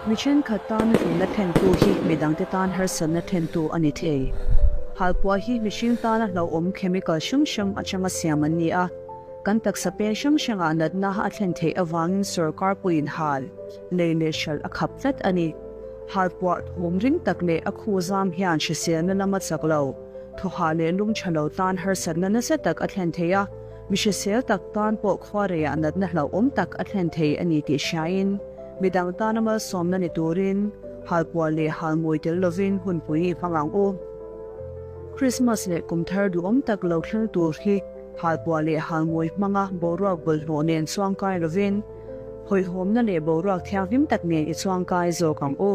Mi thenkhat tana hlimna thlentu hi midangte tan harsatna thlentu a ni thei. Halpuah hi mihring tana hlauhawm chemical hrang hrang atanga siam an ni a, kan taksa peng hrang hrangah natna a thlen theih avangin sorkar puiin hal, lei leh hralh a khap tlat a ni. Halpuah thawm ring tak leh a khu zam hian hriselna lama chak lo, thawhah leh lung tha lo tan harsatna nasa tak a thlen thei a, mi hrisel tak tan pawh khuareiah natna hlauhawm tak a thlen thei a ni tih hriain midang tana malsawmna ni turin halpuah leh halmawi tel lovin hunpui i hmang ang u. Krismas leh kumthar duhawm tak lo thleng tur hi halpuah leh halmawi hmanga boruak bawlhhlawh nen chuangkai lovin hawihhawmna leh boruak thianghlim tak nen i chuangkai zawk ang u.